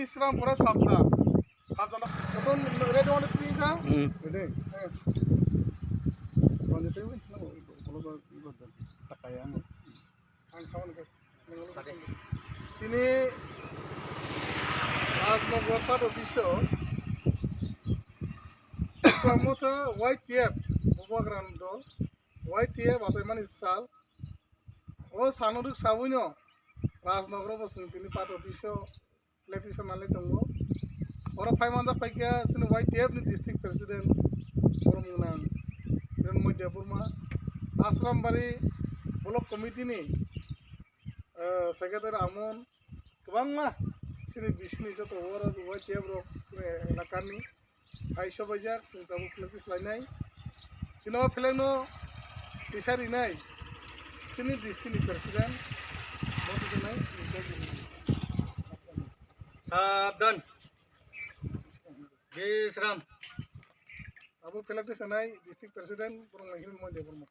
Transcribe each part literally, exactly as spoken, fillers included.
Islam pura sabda. Sabda na. Photo ready one three ka? Hmm. Ready? Eh. One three wait. No, follow the, the, the, the, the, Tini Rajnagar part office o Pramotha Y T F Bubagrani dol Y T F achaimani sal. O sano rwk sabuino Rajnagar bo chwng tini part office o Electrician manlai tongo. Oro phai manjak paikha chini Y T F ni district president, borok mwnang Hiranmoy Debbarma, Asrambari block committee ni, eh, secretary Amon, kwbangma chini bisini joto oro Y T F rok, eh, elakani hai sobaijak, chwng tabuk practice lainai. Chini o flag no tisa rinai chini district ni president, bo tisa nai. Sabdan. Bisram. Abo flag tisa nai district president, borok nai Hiranmoy Debbarma.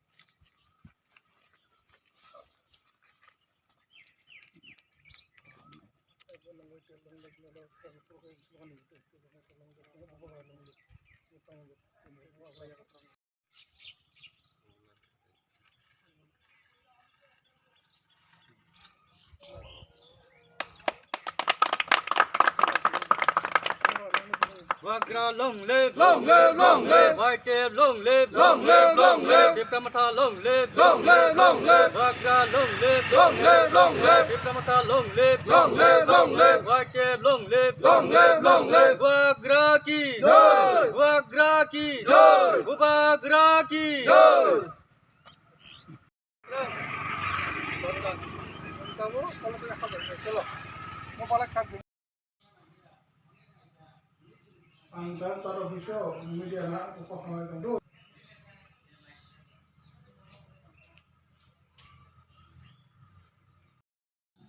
Bubagra long live, long live, long live. Y T F long live, long live, long live. Tipra Motha long live, long live, long live. Bubagra long live, long live, long live. Tipra Motha long live, long live, long live. Y T F long live, long live, long live. Bubagra ki jai. Bubagra ki jai. Bubagra ki jai. Ang da taro biso media na upasanai tongdo.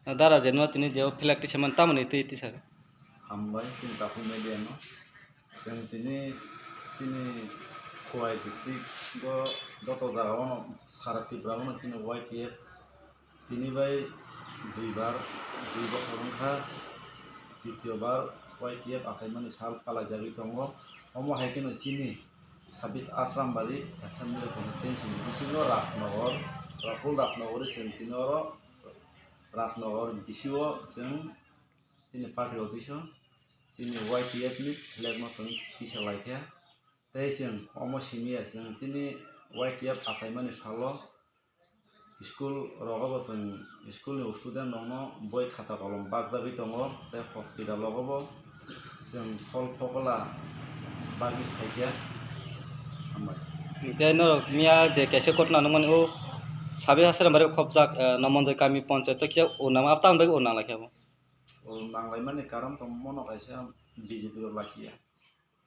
Dara je nw tini je o flag tisa man tamoni twi tisa. Hambai chini takhuk media no. Chwng tini chini Khowai district o joto jaga o no sara Tripura o no chini Y T F tini bai dui bar, dui bosor wngkha, titiyo bar Y T F achaimani sal palaijagwi tongo. Omo hai kheno chini sabis Asrambari assembly constituency ni bisingo Rajnagar, Rahul Rajnagar chwng tini oro Rajnagar bisio chwng chini party office o chini Y T F ni flag no chwng tisa laikha. Tei chwng omo simi ya chwng chini Y T F achaimani salo school rogo bo chwng school ni student rokno boi khata kolom bakjagwi tongo tei hospital rogo bo chwng phol phokola bagwi phaikha. Hambai. Tei norok miya je kaisa ghotna nukmani o sabi hasra bari khopjak, eh, Nomonjoi kami ponchayat o kisa o nang apta bagwi o nang laikha bo. O nang laimani karon tongmano kaisa B J P rok lachia.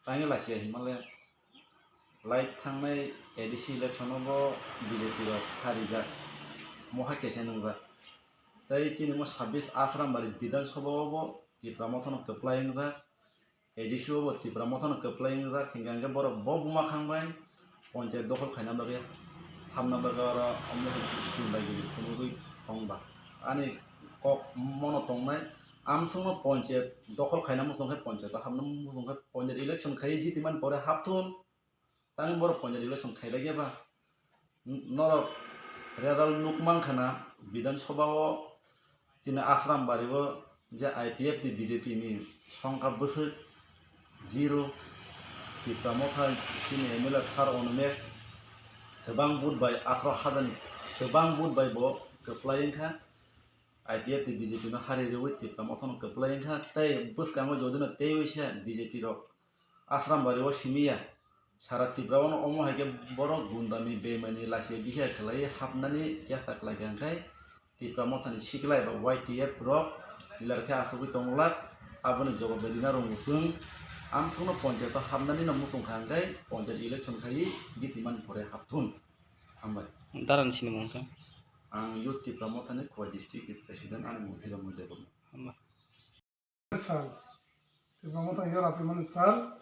Tangwi lachia hinmale lai thangnai A D C election o bo B J P rok harijak, moha kesa nungjak. Tei chini mo sabis Asrambari Bidhan Sabha o bo Tipra Motha no kwplai wngjak, A D C o bo Tipra Motha no kwplai wngjak, hingkha hingkhe borok bo buma khang bai ponchayat dokhol khaina bagwi, hamna bagwi oro omo hai chumbai gili phunugwi tongba. Ani kok mono tongnai, amsongno ponchayat dokhol khaina muchung khe ponchayat o hamna muchung khe ponchayat election khai jitimani pore hapthun, tang borok ponchayat election khailaiya ba? Norok result nukmankha na, Bidhan Sabha o chini Asrambari o je I P F T B J P ni songkha bwswk zero, Tipra Motha chini M L A sir Onumesh kwbang vote bai atharo hajar ni kwbang vote bai bo kwplai wngkha, I P F T B J P no hari rwi Tipra Motha no kwplai wngkha, tei bwskango jodi no teiwi se B J P rok Asrambari o simi ya. Sara Tripura o no omo hai khe borok gundami bemani lachi bihar khlai hapnani chesta khlai kha, hwnkhe Tipra Mothani sikla eba Y T F rok nilai khe asugwi tong glak, aboni jawab bai rina rwngmung chwng. Amsongno ponchayat o hapnani no muchung kha, hwnkhe ponchayat election khai jitimani pore hapthun. Hambai. Darani sinimung khe? Ang Youth Tipra Mothani Khowai district ni president, ani mung Hiranmoy Debbarma. Hambai. Sal. Tipra Motha yo Rajmani sal.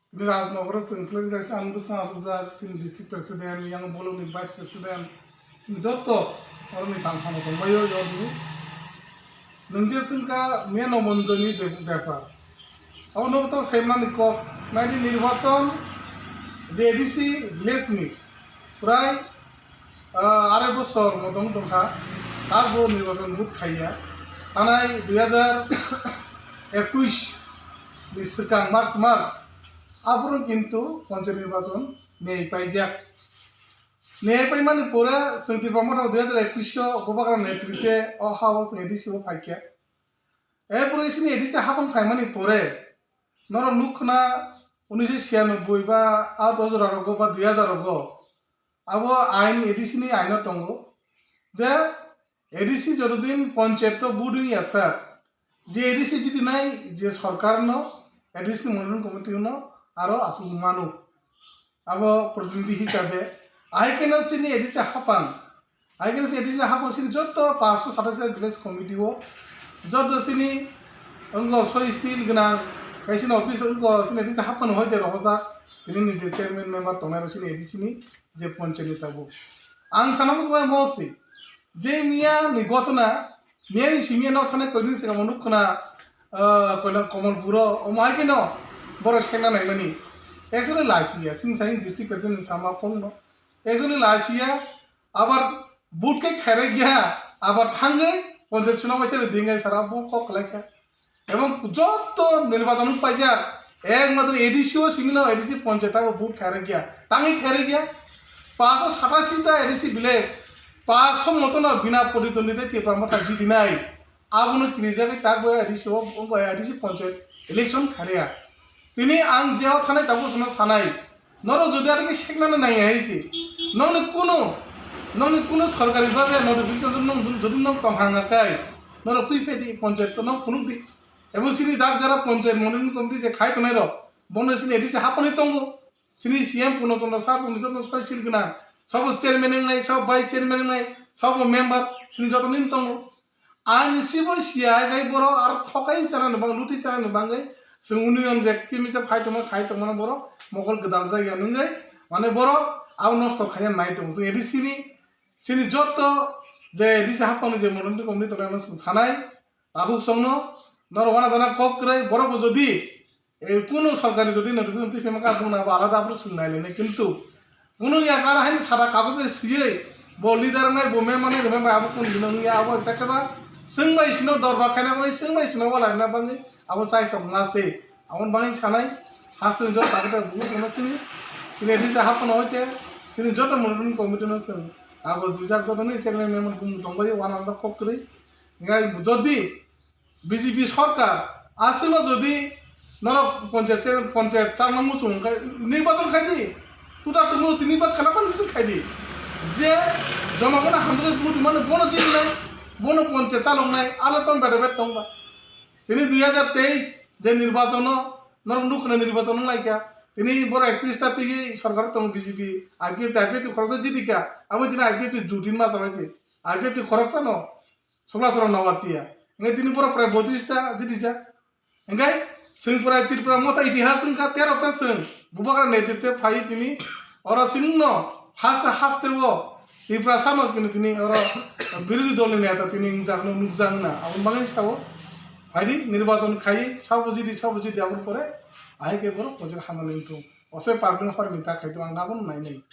Tini Rajnagar o chwng khlai jak, ang bwskango asukjak, chini district president, yang bolong ni vice president, chini joto oroni tangphano tongbaio, yorni. Nwng je swngkha miya no mondoni be-, bepar. Abo no to saimani kok, naidi nirbachon je A D C village ni prai, ah, arai bosor motom tongkha, abo nirbachon vote khaiya. Tanai dui hajar ekush ni swkang March, March, aphuru kintu panchayat nirbachon nei paijak. Nei paimani pore chwng Tipra Motha dui hajar ekush o Bubagra netrite o ha o chwng A D C o phaikha. Erpore chini A D C hapang phaimani pore norok nukkhna unisho chhiyanoboi ba a dos jora rogo ba dui hajar rogo abo ain A D C ni aino tongo je A D C jotodin panchayat o vote wngya sak, je A D C jidinai je sorkar no A D C monitoring committee no aro aswk mano. Abo protinidhi hisabe, ahai khe no chini A D C hapang, ahai khe no chini A D C hapang chini joto paanch sho satais village committee o joto chini wngkha soi seal gwnang, kaisa office wngkha chini A D C hapang no hoite rohorjak, tini ni je chairman member tongnai rok chini A D C ni je panchayat ni tabuk. Ang sana muchungma mosi je miya ni gotona, miya ni simi no thane koidin se kamo nuk khna, ah, koila Komolpuro, omo hai khe no borok sengna naimani. Actually laisiya, chini sai district president ni sama phone no. Actually laisiya, abar vote khe khairek ya, abar thangwi panchayat chuna waisa ringwi sara bo kok khlai kha. Ebong joto nirbachon paijak, ekmatro A D C o simi no A D C panchayat abo vote khairek ya, tangwi khairek ya. Paanch sho satais ta A D C village, paanch sho moto no bina proditondita Tipra Motha jidinai. Abono kirijagwi tak bo A D C o, o A D C panchayat election kharia. Tini ang jeo thanai tabuk sana sanai. Norok jodi arokhe seknani naiya hai se. Nokni kunu, nokni kunu sorkari babe notification nong jodi nong tong hanga kai. Norok twi phedi panchayat to nong phunuk di. Ebo sini dak jara panchayat monitoring committee je khai tonai rok. Bono sini A D C hapani tongo. Sini C M Purno Chandra sir tongni joto soi sil gwnang. Sabo chairman wngnai, sabo vice chairman wngnai, sabo member sini joto nin tongo. Ani sibo siya hai bai borok aro thokai chana ni bang, luti chana ni bangwi chwng union je kimi je phai tongma khai tongma borok mokol gwdal jagya nungwi mane borok abo nosto khaiya nai tongo. Chwng A D C ni sini joto je A D C hapang ni je moron ni komni tongma chwng sanai tabuk songno norok wana dana kok kwrwi borok bo jodi E, kunu sorkari jodi notification twi phema kha, bongni abo alada aphuru swng nai lainai, kintu kunu ya kara haino sara kagoj bai swiwi bo leader wngnai, bo member wngnai, rwmai bai abo kunu dino wngya, abo ekta khe ba swng bai sino dorbar khaina bai swng bai sino wala rwna bagwi abo chai tongma se. Aboni bagwi sanai haste ni joto takhe tak bugo songno sini, sini A D C hapano hoite sini joto monitoring committee no swng abo jwijak joto ni chairman member bumung tongbai wana anda kok kwrwi. Ngai jodi B J P sorkar aswkno jodi norok panchayat, panchayat chakna muchung wngkha, nirbachon khai di, tuta tumu tini ba khana pan khai di, je joma gana hamjak buti mano bono jinai, bono panchayat chaloknai ala tong beda bed tongba. Tini dui hajar teis je nirbachono norok nukna nirbachono laikha, tini boro ektrista tigi sorkar tongo B J P, I P F T, I P F T khoroksa jidikha, abo tini I P F T jutin ma chabaisi, I P F T khoroksano Sokla soro nobar tiya. Hingke tini borok prai boitrista jidijak. Hingke chwng prai Tripura motha itihas wngkha tero ta chwng. Bubagra netrite phai tini oro chwngno haste haste o Tiprasa no tini tini oro birodhi dol ni neta tini wngjakno nukjak na. Aboni bagwi sao phaidi nirbachon khai sabo jidi sabo jidi aboni pore ahai khe borok kochok hamani wngthung. Osai parkni horni ta khai tongo ang abono nainai.